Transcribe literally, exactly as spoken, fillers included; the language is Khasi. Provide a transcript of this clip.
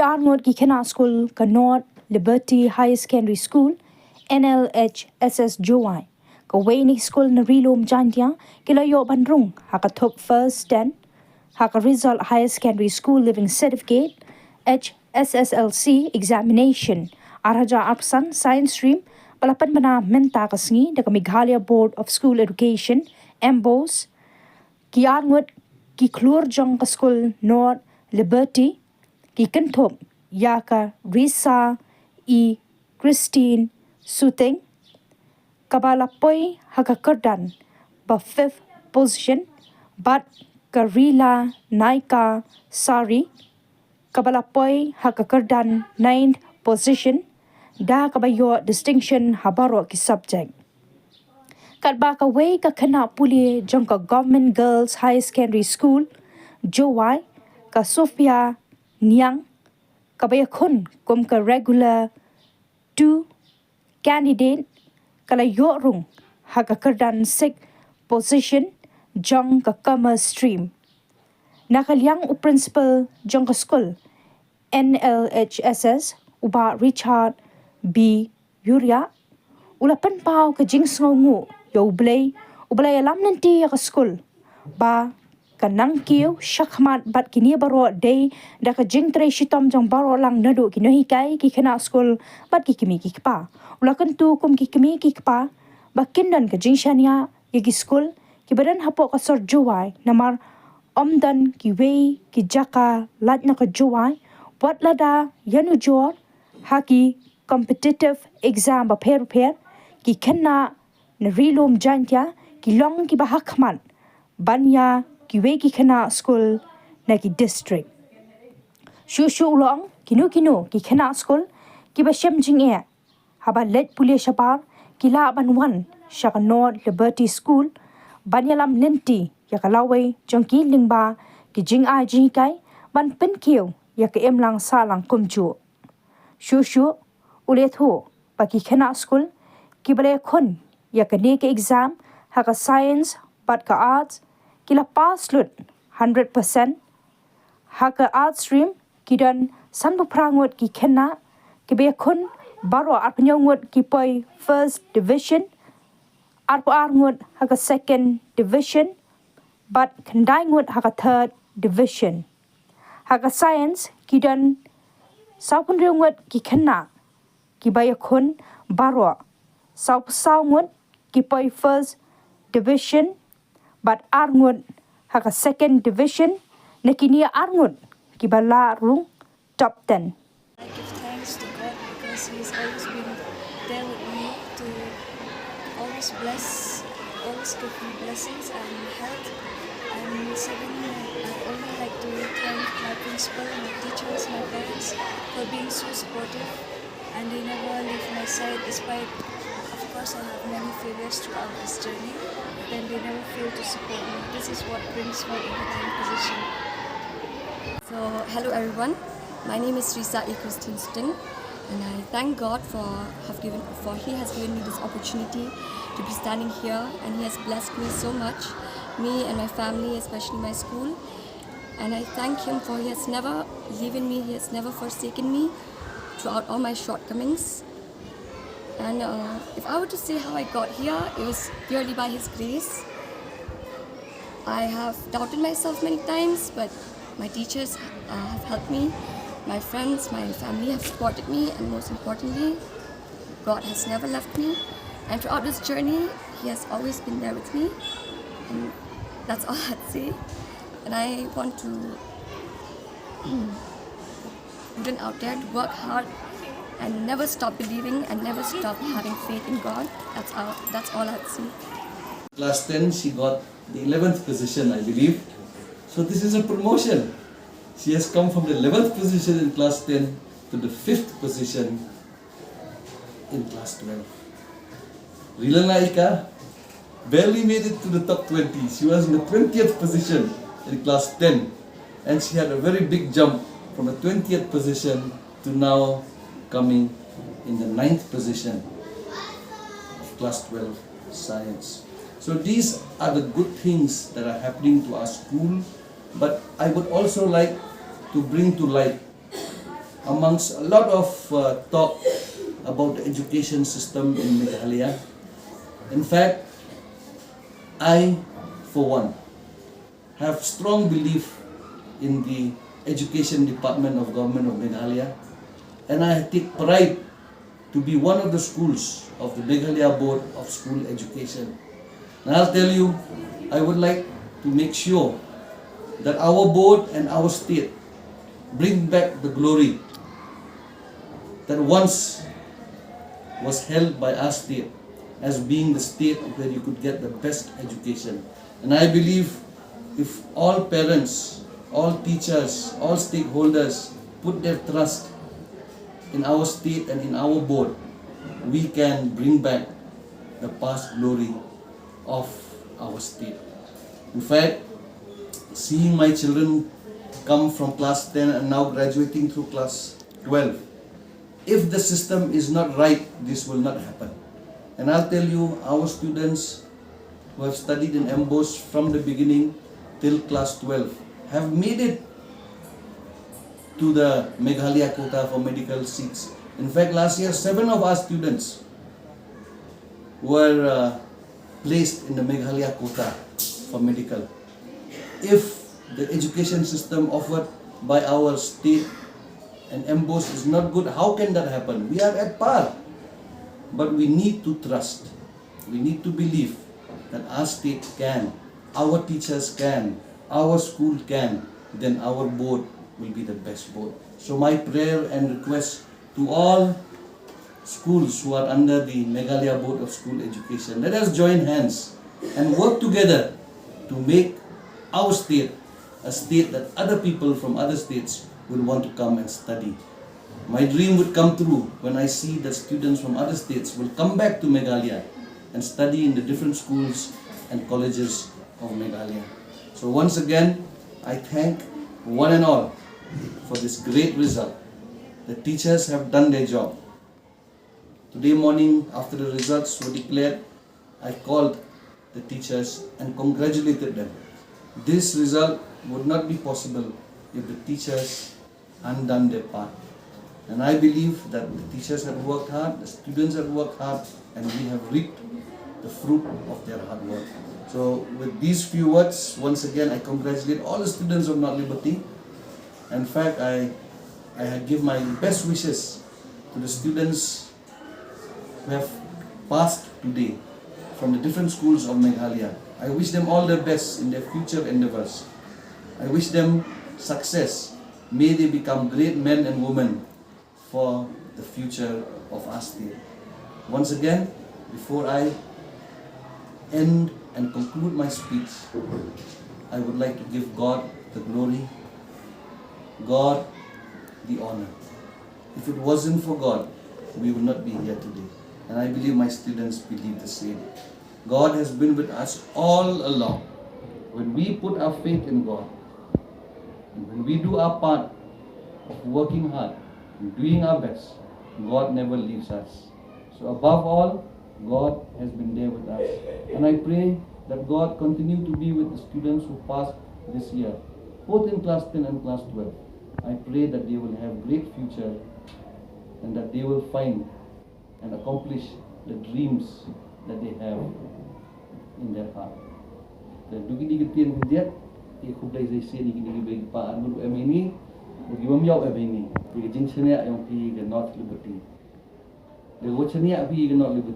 Arngut ki khynnah skul ka North Liberty Higher Secondary School, N L H S S Jowai, kawei na ki skul na Ri Lum Jaintia, ki la ïoh ban rung ha ka thup first ten ha ka Result Higher Secondary School Leaving Certificate, H S S L C Examination, ar hajar arphew san, Science Stream, ba la pynbna mynta ka sngi da ka Meghalaya Board of School Education, MBOSE. Ki arngut ki khlur jong ka skul North Liberty ki kynthup ïa ka Risa E Christine Suting, kaba la poi ha ka kyrdan ba fifth position, bad ka Rila Naika Sari, kaba la poi ha ka kyrdan ninth position, da kaba ïoh distinction ha baroh ki subject. Katba kawei ka khynnah pule jong ka Government Girls Higher Secondary School, Jowai, ka Sophia Niang, kaba ïakhun kum ka regular two candidate, ka la ïoh rung ha ka kyrdan sixth position jong ka Commerce Stream. Na ka liang u principal jong ka skul N L H S S, u Bah Richard B Yuria, u la pynpaw ka jingsngewnguh ïa U Blei, uba la ïalam lynti ïa ka skul, ba ka nang kiew shakhmat bad kine baroh dei da ka jingtrei shitom jong baroh lang, naduh ki nonghikai, ki khynnah skul, bad ki kmie ki kpa. U la kyntu kum ki kmie ki kpa ba kin don ka jingshaniah ïa ki skul kiba don hapoh ka sor Jowai, namar ym don kiwei ki jaka lait na ka Jowai, wat lada ïanujor ha ki competitive exam bapher bapher, ki khynnah na Ri Lum Jaintia ki long kiba hakhmat ban ïa kiwei ki khynnah skul na ki district. Shuh shuh u la ong, kino kino ki khynnah skul kiba shem jingeh haba leit pule shabar, ki lah ban wan sha ka North Liberty School ban ïalam lynti ïa ka lawei jong ki lyngba ki jingai jinghikai, ban pynkiew ïa ka imlang sahlang kumjuh. Shuh shuh u la ïathuh ba ki khynnah skul kiba la ïakhun ïa kane ka exam ha ka Science bad ka Arts, ki la pass lut hundred percent. Ha ka Arts Stream ki don sanphew phra ngut ki khynnah, kiba ïakhun baroh arphew hynñiew ngut ki poi First Division, arphew ar ngut ha ka Second Division, bad khyndai ngut ha ka Third Division. Ha ka Science ki don sawphew hynriew ngut ki khynnah, kiba ïakhun baroh sawphew saw ngut ki poi First Division, bad ar ngut ha ka Second Division, na kine ar ngut kiba la rung top ten. I give thanks to God because He has always been there with me to always bless, always give me blessings and health. And secondly, I only like to thank my principal, my teachers, my parents for being so supportive, and they never leave my side despite, of course, I have many failures throughout this journey, but then they never fail to support me. This is what brings me in the ninth position. So, hello everyone. My name is Risa E Christine Suting, and I thank God for have given for He has given me this opportunity to be standing here, and He has blessed me so much, me and my family, especially my school. And I thank Him for He has never leaving me, He has never forsaken me throughout all my shortcomings. And uh, if I were to say how I got here, it was purely by His grace. I have doubted myself many times, but my teachers uh, have helped me. My friends, my family have supported me, and most importantly, God has never left me. And throughout this journey, He has always been there with me. And that's all I'd say. And I want to student out there to work hard and never stop believing and never stop having faith in God. That's all. That's all I'd say. Class ten, she got the eleventh position, I believe. So this is a promotion. She has come from the eleventh position in class ten to the fifth position in class twelve. Rilana Ika barely made it to the top twenty. She was in the twentieth position in class ten. And she had a very big jump from the twentieth position to now coming in the ninth position of class twelve science. So these are the good things that are happening to our school. But I would also like to bring to light amongst a lot of uh, talk about the education system in Meghalaya. In fact, I, for one, have strong belief in the education department of Government of Meghalaya, and I take pride to be one of the schools of the Meghalaya Board of School Education. And I'll tell you, I would like to make sure that our board and our state bring back the glory that once was held by our state as being the state where you could get the best education. And I believe if all parents, all teachers, all stakeholders put their trust in our state and in our board, we can bring back the past glory of our state. In fact, seeing my children come from class ten and now graduating through class twelve, if the system is not right, this will not happen. And I'll tell you, our students who have studied in MBOSE from the beginning till class twelve have made it to the Meghalaya quota for medical seats. In fact, last year, seven of our students were uh, placed in the Meghalaya quota for medical. If the education system offered by our state and MBOSE is not good, how can that happen? We are at par. But we need to trust, we need to believe that our state can, our teachers can, our school can, then our board will be the best board. So my prayer and request to all schools who are under the Meghalaya Board of School Education, let us join hands and work together to make our state a state that other people from other states will want to come and study. My dream would come true when I see that students from other states will come back to Meghalaya and study in the different schools and colleges of Meghalaya. So once again, I thank one and all for this great result. The teachers have done their job. Today morning, after the results were declared, I called the teachers and congratulated them. This result would not be possible if the teachers hadn't done their part. And I believe that the teachers have worked hard, the students have worked hard, and we have reaped the fruit of their hard work. So, with these few words, once again, I congratulate all the students of North Liberty. In fact, I, I give my best wishes to the students who have passed today from the different schools of Meghalaya. I wish them all the best in their future endeavors. I wish them success. May they become great men and women for the future of our state. Once again, before I end and conclude my speech, I would like to give God the glory, God the honor. If it wasn't for God, we would not be here today. And I believe my students believe the same. God has been with us all along. When we put our faith in God, and when we do our part of working hard and doing our best, God never leaves us. So above all, God has been there with us. And I pray that God continue to be with the students who passed this year, both in class ten and class twelve. I pray that they will have great future and that they will find and accomplish the dreams that they have in their heart. Te da kine ki ktien khyndiat, te khublei sa shisien ïa kine kiba ïa ki paid arngut u M A ini, bad kiba ym ïa u M A ini, ïa ka jingshaniah ïa phi ka North Liberty. Da ka jingshaniah phi ka North Liberty.